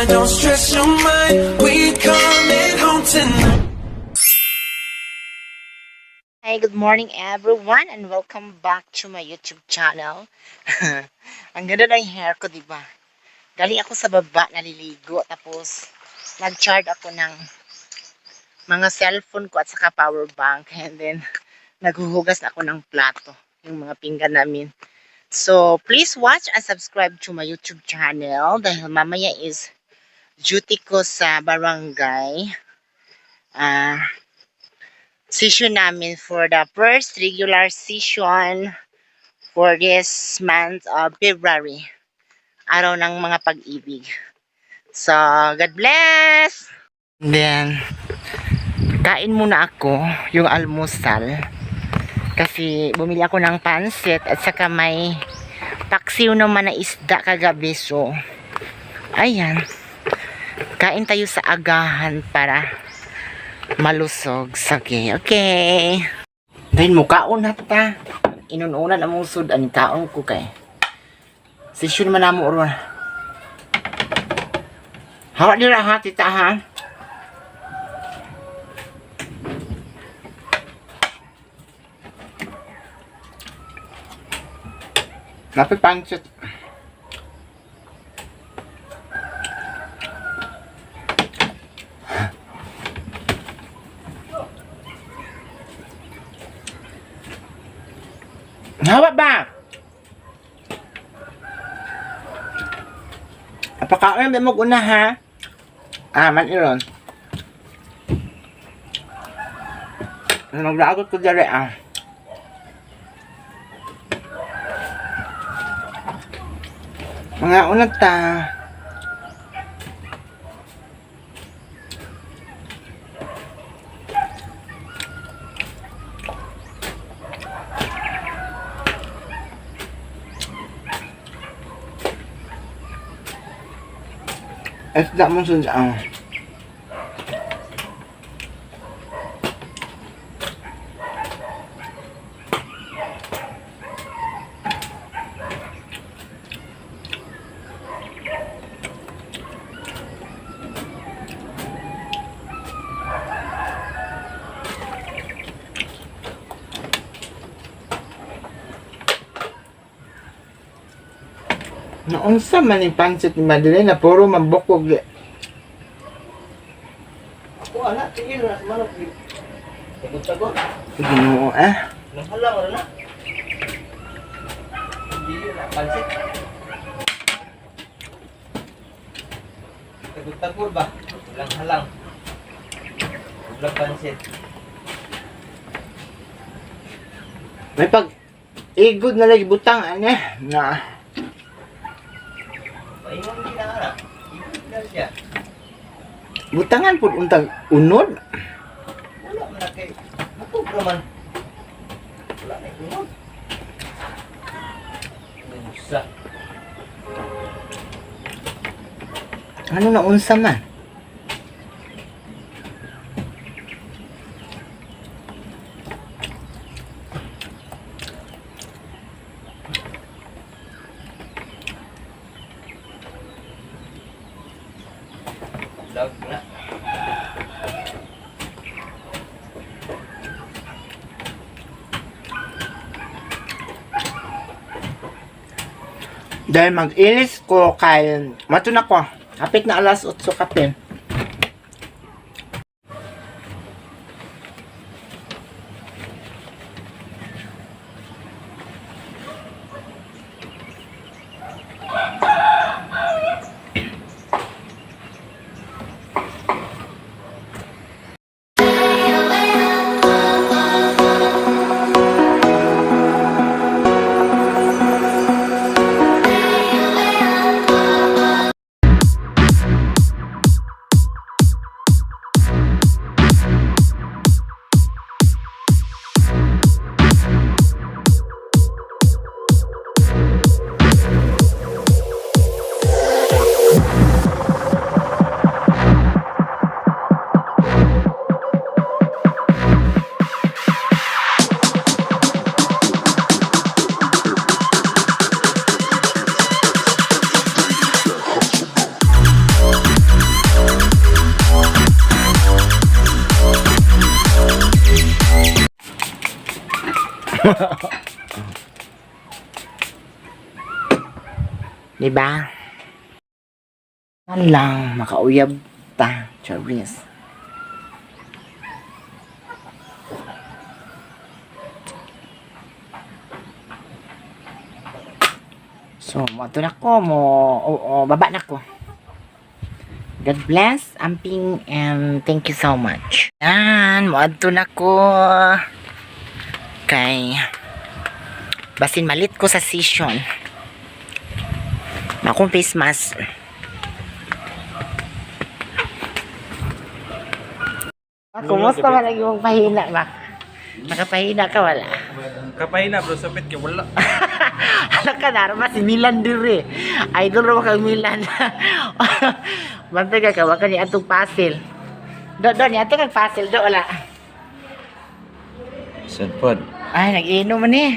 don't stress your mind. We coming home tonight. Hi, good morning everyone and welcome back to my YouTube channel. Ang ganda ng hair ko, diba? Galing ako sa baba, naliligo, tapos nag-charge ako ng mga cellphone ko at saka power bank, and then naghuhugas ako ng plato, yung mga pinggan namin. So, please watch and subscribe to my YouTube channel dahil mamaya is duty ko sa barangay. Session namin for the first regular session for this month of February. Araw ng mga pag-ibig. So, God bless! Then, kain muna ako yung almusal. Kasi bumili ako ng pansit at saka may paksiw naman na isda kagabi. So, ayan. Kain tayo sa agahan para malusog. Sige, okay. Dahil mukaon na ta. Inununan ang musod. Ang kaon ko kay. Session man na mo ron. Hawak nila ha, tita ha. Napipangsit. Hawak ba? Apakaon ba mo una ha? Man iron. Naglagot ko dali Mga unat ta. Isda mo sa naunsa man yung pansit ni Madeline na puro mabukog. Ako anak, tingin na sa manok. Tagot-tagot. Ginoo Nang halang wala na. Hindi yun na, pansit. Tagot-tagot ba? Walang halang. Walang pansit. May pag igod na lagi butang na Maingon din na anak. Ikot na siya. butangan pud untag unod. Wala man na kay. Bukog naman. Wala na ikot. Unsa. Ano na unsa man? Lag na. Dahil mag-ilis ko kay matuna ko. Kapit na alas 8 kapin. Diba? Lang, makauyab ta. Charis. So, mato na ko mo. Baba na ko. God bless, amping, and thank you so much. Yan, maadto na ko. Kay, basin malit ko sa session. Akong face mask. Kumusta man ang iyong pahina, Mak? Nakapahina ka, wala? Kapahina bro, sapit ka wala. Alam ka na, si Milan dire. Idol raw kang Milan. Bantay ka, waka ni atong pasil. Do, ni atong kang pasil, do, wala. Sad pod. Ay, nag-inom man eh.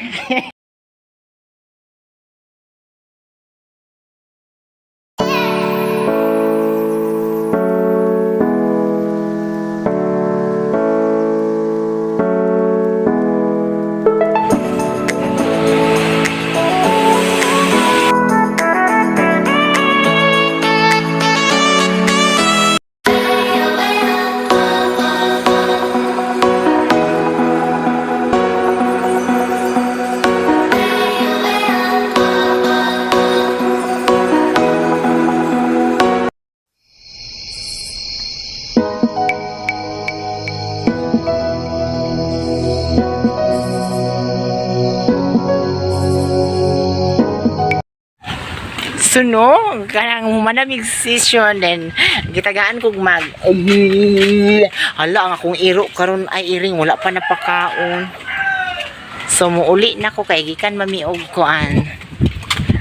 Suno, kanang manamig session then gitagaan kog mag hala ang akong iro karon ay iring wala pa napakaon. So muuli na ko kay gikan mamiog koan.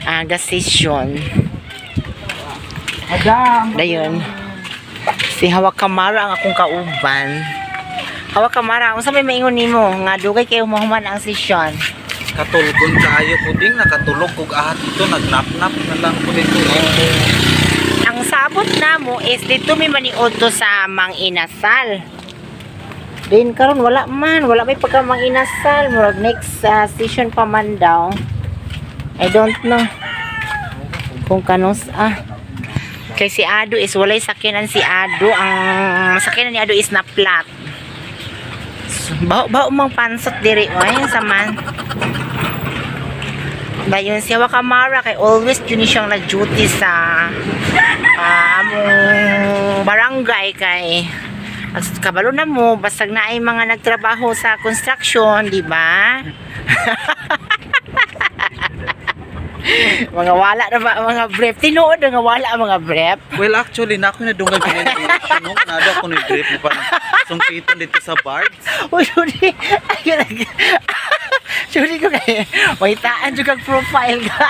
Aga session. Dayon. Si Hawa Kamara ang akong kauban. Hawa Kamara, unsa may maingon nimo nga dugay kay humahuman ang session? Katulgon kaayo puding nakatulog kog ahat ito nagnap-nap na lang puding tulog. Ang sabot namo is dito may maniod to sa Mang Inasal. Din karon wala may pagka Mang Inasal, murag next session pa man daw. I don't know kung kanos kay si Ado is walay sakyanan si Ado, ang sakyanan ni Ado is na flat. So, bao mang pansot diri oy sa man. Dayon si Hawa Kamara kay always yun siyang nag-duty sa among barangay kay kabalo na mo basag na ay mga nagtrabaho sa construction, di ba? Mga wala na ba mga brief? Tinuod na nga wala ang mga brief? Well, actually, na ako na dungan pinag-election nung nado ako ni Drip mo pa sungkitan dito sa bar. Uy, Judy! Judy ko kayo, mahitaan juga profile ka.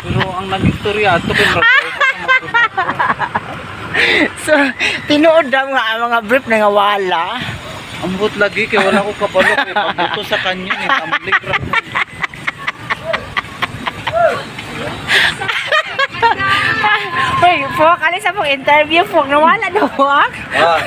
Pero ang nag-istorya ito kay So, tinuod daw nga ang mga brief na nga wala. ambot lagi kay wala ko kabalo kay pagbuto sa kanyo ni tamblik ra. Uy, po, kalis sa pong interview po, nawala daw wak. Ah.